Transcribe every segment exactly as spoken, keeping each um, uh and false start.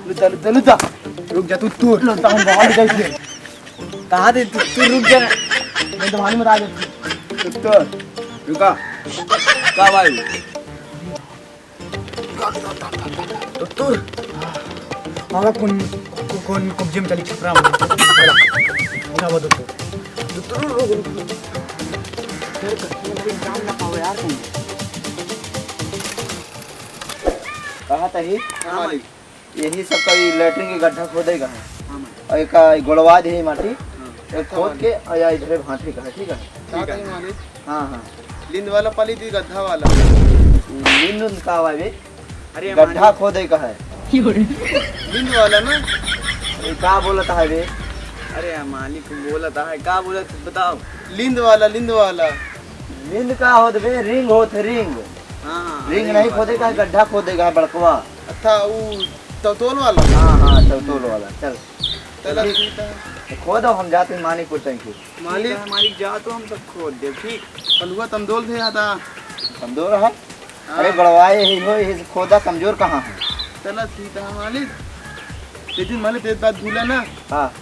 लुद्दा, लुद्दा, लुद्दा। रुक जा तू, तू। लुद्दा, हम बाहर निकल के। कहाँ थे तू? तू रुक जा ना। मैं तो वहाँ नहीं बता देती। तू तो रुका। का भाई? तो तू। हमारा कौन, कौन कब्जे में चली छपरा में? उठा वो तो। तो तू रुक, रुक, रुक। यार, काम ना पाओ यार तुम। कहा तही? हाँ, मालिक। यही सब का, ई लेटरिन के गड्ढा खोदे का है। हाँ, मालिक। और एक, आ, गोड़वा दे माटी। हाँ। एक खोद के, और या इधरे भांठे का है, ठीक है? ठीक है। मालिक। हाँ, हाँ। लिंद वाला पाली थी, गड्ढा वाला? लिंद उंद का हुआ बे? अरे, गड्ढा मालिक। खोदे का है। लिंद वाला ना? ये का बोलता है बे? अरे, मालिक बोलता है, का बोलत बताओ? लिंद वाला, लिंद वाला। लिंद का होत बे? रिंग होत है, रिंग। हाँ, रिंग रिंग नहीं वाला। खोदे का, गड्ढा खोदे का है बड़कवा। अच्छा, ऊ तौतोल वाला? हाँ, हाँ, तौतोल वाला। चल। चल, ठीक। ठीक है। तो खोदो, हम जाते हैं मानिकपुर टंकी। मालिक। ठीक है, मालिक, जा तो हम सब खोद दे, ठीक। पलुआ तमदोल थे आता। तमदोल है? हाँ। अरे, बड़वाए ही हो, ये खोदा कमजोर कहाँ है? चला, ठीक है, मालिक। लेकिन मालिक, एक बात भूला ना। हाँ।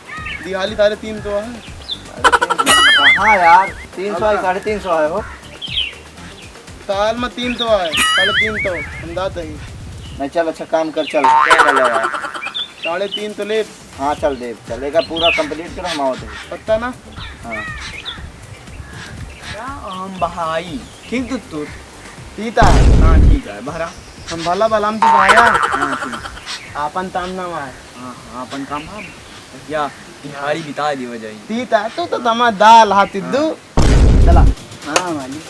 दिहाली तारे तीन तो है। अरे, तीन सौ कहाँ यार? तीन सौ है, हाँ। साढ़े तीन सौ है हो। साल में तीन तो आए, साढ़े तीन तो अंदाज है। नहीं, चल, अच्छा काम कर, चल। चल यार। साढ़े तीन तो ले। हाँ, चल देब, चल, एका पूरा complete कर, हम आवत है। पत्ता ना? हाँ। क्या हम बहाई? ठीक तो तू। पीता है? हाँ, ठीक है, भरा। हम भला भला हम तो आया। हाँ, ठीक। आपन ताम ना आए। हाँ, हाँ, आपन काम हम। या दिहाड़ी बिता दी हो जाई। पीता है, तू तो तमा दाल हाथी हाँ। दू। चला। हाँ, मालिक।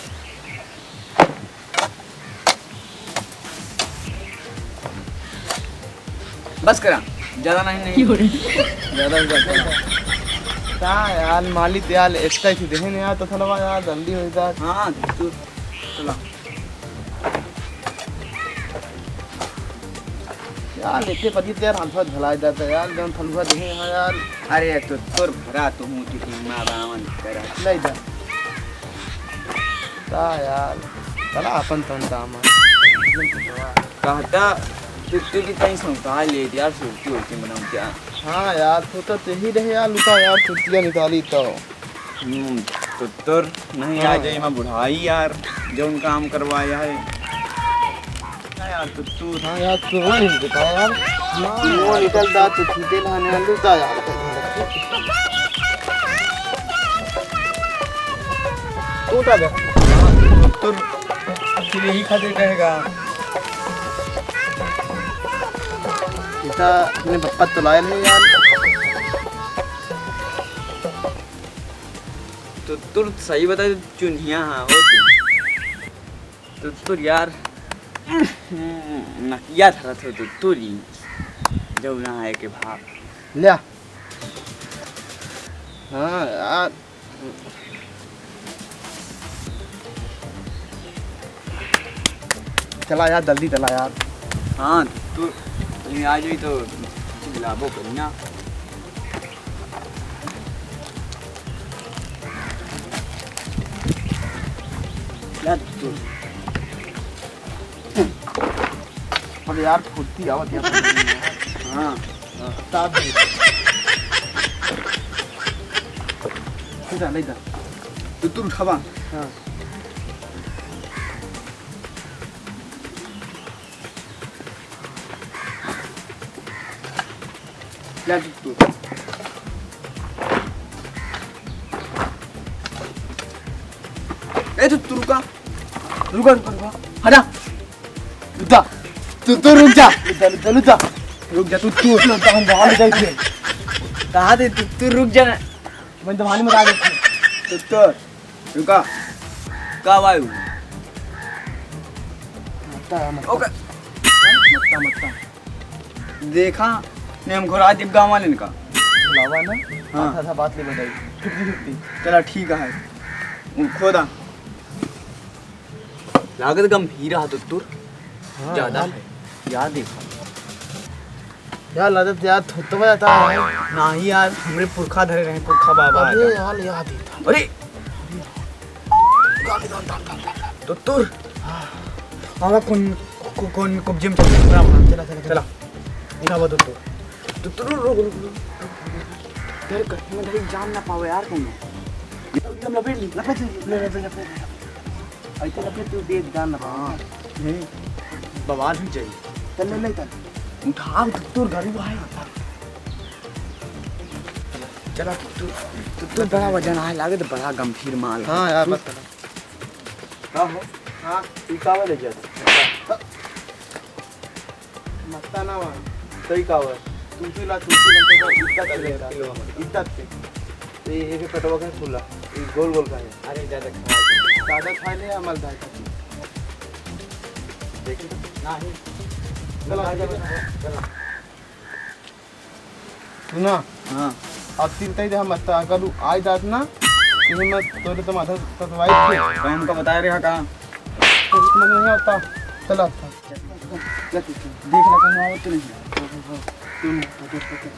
बस करा, ज्यादा नहीं, नहीं। क्यों रे? ज्यादा हो जाता है। का यार, मालिक यार, extra ही देहे नहीं यार, तो थोड़ा यार, जल्दी हो जाए। हाँ, तू चला। यार, लेते पति तो यार, हम सब भुला जाता है यार, जौन फलुआ देहे हैं यार। अरे, तो तोर भरा तो हूँ, तू हिम्मा बावन करा। नहीं जा। का यार, चला अपन तन काम है। कहता, तू, तू की तई सौंता ले यार, सुरती होती मनाऊँ क्या? हाँ यार, तू तो यही रहे यार, लुका यार, सुरतिया निकाली तो। हम्म, तो तोर नहीं आ हाँ। जाए, मैं बुढ़ाई यार, जौन काम करवाया है। ना यार, तो तू हाँ यार, तू वो नहीं दिखा यार। हाँ। वो निकल जा, तो छूटे ना, नहीं, लुटा यार। तू उठा दे। तो फिर यही खातिर कहेगा। इतना अपने पप्पा तो लायल है यार। तो तू सही बता, तू चुनिया हाँ हो तू। तो तू यार, नकिया धरत हो तू, तू ली। जब ना है के भाग। ल्या। हाँ यार। चला यार, जल्दी चला यार। हाँ, तू, तू आ जाई तो मिलाबो करी ना। यार, तू। अरे यार, फुर्ती आवत यार। हाँ। हाँ, ताप दे। ले जा, ले जा। तो तू उठावा। हाँ। ले जा तू। ए, तू, तू रुका। रुका, रुका, रुका। हटा। रुक जा। तू, तू रुक जा। रुक जा, रुक जा, रुक जा। रुक जा, तू, तू। रुक जा, हम बाहर निकल के। कहाँ थे तू? तू रुक जा ना। मैं तो वहाँ नहीं बता देता। तू, तू रुका। का भाई? मत्ता, मत्ता। ओके। मत्ता, मत्ता। देखा, ने हम घुरा दिप गाँव वाले का। बुलावा ना? हाँ। आधा, आधा बात ले बताई। फिफ्टी फिफ्टी। चला, ठीक है। खोदा। लागत गंभीर हाथ उत्तुर हाँ, ज्यादा यार। है। यार देखा। यार, लागत यार, थोतवा जाता है। नाही यार, हमरे पुरखा धरे रहे, पुरखा बाबा अरे आजा। यार, याद ही था। अरे! निकाल, निकाल, निकाल, निकाल, निकाल। तो तुर। हाँ। हमारा कौन, को-, कौन कब्जे में चल रहा है? चला, चला, चला। चला। का बा, दुत्तुर? दुत्तुर, रुक, रुक, रुक, रुक। डर कहीं में धरी जान ना पावे यार कोनो। एकदम लपेट ली, लपेट ली, लपेट, लपेट, लपेट। ऐसे लपेट तू देख जान ना पावे। हाँ। नहीं, बवाल हो जाई। चल, ले, ले, चल। उठाओ, दुत्तुर, घर ही है। चला, दुत्तुर, दुत्तुर बड़ा वजन आए लागे तो बड़ा गंभीर माल। हाँ यार, बस। का हो? हाँ। ई का वाले जात? मत्ता ना वा। सही का वा? तू पी ला, तू पी ला, तो इतना चले ला। इतना पे। तो ये एक कटवा का फूला, ये गोल गोल का है। अरे, ज्यादा खा। ज्यादा खा ले, अमल दाई का। देखी? नहीं। चला, चला, चला। सुना। हाँ। अब तीन तई दे हम मत्ता, अगर उ आई जात ना, तो मैं तोरे तो माथा ततवाई के। तो हमका बताए रहा का? तो समझ नहीं आता। चला, अच्छा। देख ले, कहीं आवत तो नहीं। हाँ, हाँ, हाँ। तू नहीं, हटो, हटो।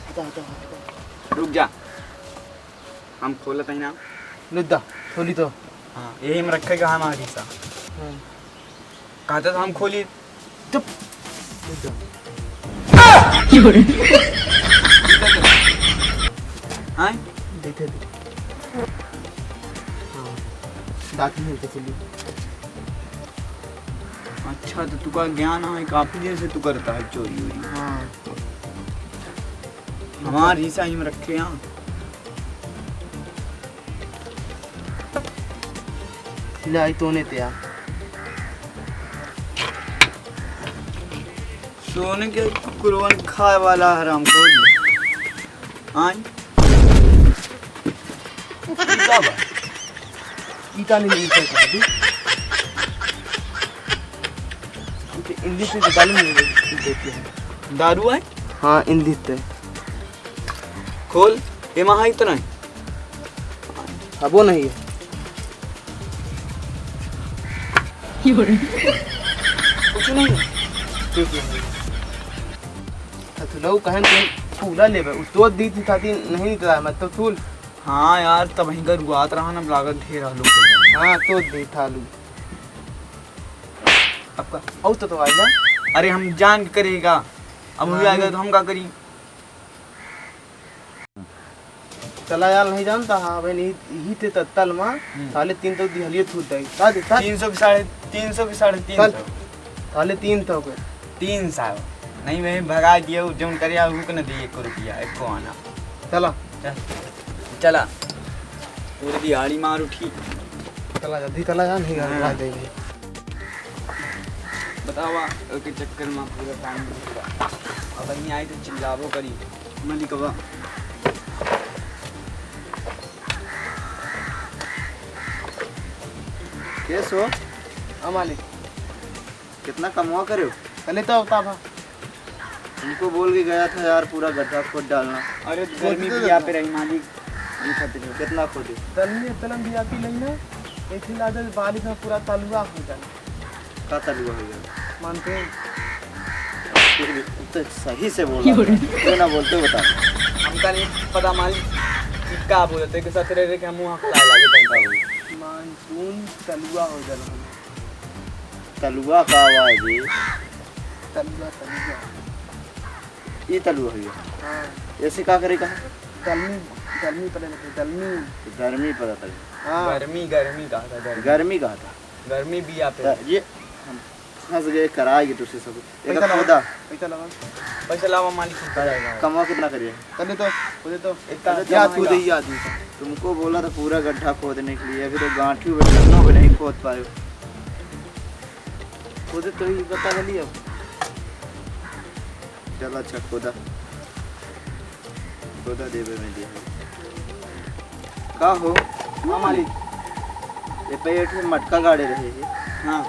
हटा, हटा, हटा। रुक जा, हम खोलत ही ना। ले दा, खोली तो। हाँ, यही में रखेगा हमारा हिस्सा। हाँ। कहते तो हम खोली। चुप। ले दा। हाँ? देखे दे। हाँ। दांत नहीं होते चलिए। अच्छा, तो तुका ज्ञान है, काफी देर से तू करता है चोरी वोरी। हाँ। हमार हिस्सा ही में रखे, हाँ। ले आई तोने ते आ। सोने के कुकुरवन खाए वाला हरामखोर। आय। ई का बा? ई का नहीं, ई का बा? हम तो English में दारू नहीं देते हैं। दारू है? हाँ, English ते। खोल, एमा है इतना है। अब वो नहीं है। कुछ नहीं है। ठीक है। तो लोग कहें तुम फूला लेबे, उ तो दी थी ताती नहीं निकला, मैं तो फूल। हाँ यार, तब वहीं का रुआत रहा ना, लागत ढेर आलू के। हाँ, तो दी था आलू। आपका औ तो, तो आइला। अरे हम जान के करेगा, अब हुई हाँ, आएगा नहीं। तो हम का करी? चला यार, नहीं जानता, हाँ भाई, नहीं, यही ते तत्तल मा, हम्म। साले तीन तो दिहलिए थूत दे। का दे, का? तीन सौ की साढ़े तीन सौ की साढ़े तीन सौ। चल, साले तीन तो के। तीन सौ। नहीं, मैं भगा दिया, जौन करे, आ, रुक न दे, एको रुपया, एको आना। चला। चल। चला। पूरी दिहाड़ी मार उठी। चला, जल्दी चला यार, नहीं हाँ। आ जाएगी। बतावा, ओके चक्कर में पूरा पानी पूरा। अब यहीं आई तो चिल्लाबो करी। मलिकवा। के सो? हाँ, मालिक। कितना कमवा करे हो? चले तो होता था। तुमको बोल के गया था यार, पूरा गड्ढा खोद डालना। अरे, गर्मी भी यहाँ पे रही, मालिक। ये खातिर है। कितना खोदे? गर्मी इतना भी आती नहीं ना, एक ही लादे बारिश में पूरा तलुआ हो जाए। का तलुआ हो गया? मानसून। फिर भी तो सही से बोला। क्यों ना बोलते बता। हमका नहीं पता मालिक कि का बोलते, के साथ रह रहे के हम मुंह हकलाए लागे तंका बोल। मानसून तलुआ हो जाला। तलुआ का आवाज है? तलुआ, तलुआ। ई तलुआ हो गया। हाँ। ऐसे का करे का? गर्मी, गर्मी पड़े लगे, गर्मी। गर्मी पड़ता है। हाँ। गर्मी, गर्मी कहा था, गर्मी। गर्मी कहा था। गर्मी भी आते त हैं। ये हम फंस गए, कराएगी तुझसे सब। पैसा एका लावा, खोदा। पैसा लावा। पैसा लावा, मालिक, हम कराएगा। कमवा कितना करिए? कर दे तो, कर दे तो। इतना अरे जमा तू दे होगा। ही आदमी। तुमको बोला था पूरा गड्ढा खोदने के लिए, अभी तो गांठी बैठा ना हो, नहीं खोद पाए। खोदे तो ही बता गली अब। चल अच्छा, खोदा। खोदा देवे में दिया। का हो? हाँ, मालिक। ये पे एक ठे मटका गाड़े रहे हैं। हाँ।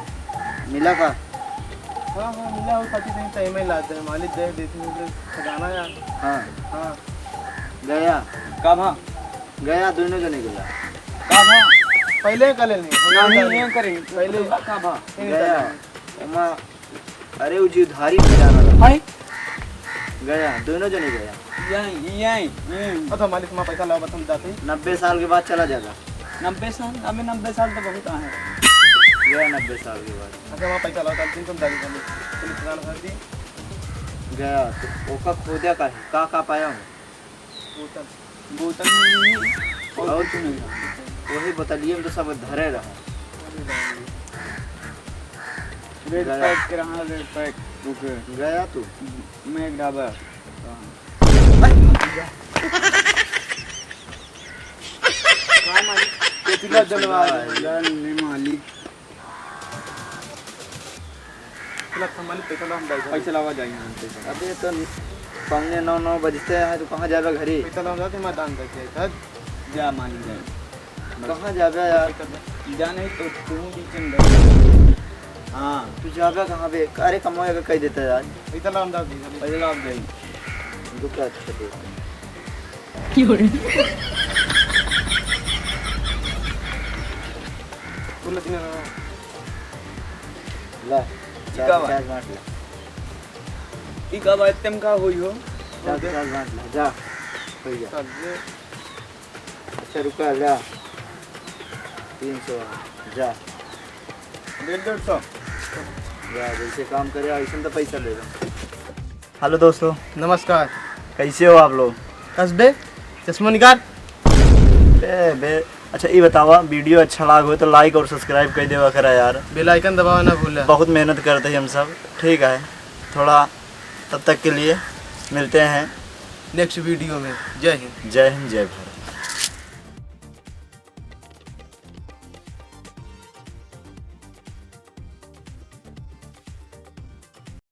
मिला का? हाँ, हाँ, मिला हो, खातिर कहीं टाइम ही लाते हैं। मालिक दे देते हैं, खजाना यार। हाँ। हाँ। गया। का भा? गया, दोनों जने गया। का भा? पहले कर लेने। नहीं, ये करें। पहले का भा? ये गया। निकालेंगे। ओमा अरे, उ जी उधारी खजाना रहा। हाय। गया, दोनों जने गया। यही, यही, यही। अच्छा, मालिक, माँ पैसा लाओ, बस हम जाते हैं। नब्बे साल के बाद चला जाएगा। नब्बे साल? अबे, नब्बे साल तो बहुत आहे। गया नब्बे साल के बाद। अच्छा, माँ पैसा लाओ, चलते हैं, तुम दादी, तुम, तुम खजाना भर दी। गया तो ओका खोदा का है, का का पाया हूँ? बोतल, बोतल में नहीं, और और कुछ नहीं है। वही बोतलिए में तो सब धरे रहा। रेड गया। पैक के रहा, रेड पैक। ओके। गया तू? मैं एक ढाबा। का मालिक? केतला जलवा दे। जान ले मालिक। चला, हम मालिक पैसा लावा, हम जाई। पैसा लावा जाई हम पैसा। अबे तो पौने नौ, नौ बजते हैं, तो कहाँ जाबे घरे? पैसा लावा जाते, मैं दान करके आई था। जा मालिक, जा। कहाँ जाबे यार? पैसा दे। जा नहीं तो तू भी चल रहा। हाँ। तू जाबे कहाँ बे? अरे कमाए के कह देता यार। पैसा लावा, हम जाते, पैसा लावा, हम जाई। रुक, अच्छा देते हैं। बोला तीन हजार। ला, ई चार का बा? पचास बांट ला। ई का बा? इतने में का होई हो? चार पचास बांट ला, जा। हो गया। चल, ये। अच्छा, रुका, ला। तीन सौ, जा। डेढ़, डेढ़ सौ। जा, जैसे काम करे, ऐसे तो पैसा लेगा। हेलो दोस्तों। नमस्कार। कैसे हो आप लोग? कस बे, चश्मा निकाल। बे, बे, अच्छा, ये बतावा, वीडियो अच्छा लाग हो तो लाइक और सब्सक्राइब कर देवा करा यार। बेल आइकन दबावा ना भूला। बहुत मेहनत करते हैं हम सब, ठीक है। थोड़ा, तब तक के लिए मिलते हैं नेक्स्ट वीडियो में। जय हिंद। जय हिंद, जय भारत।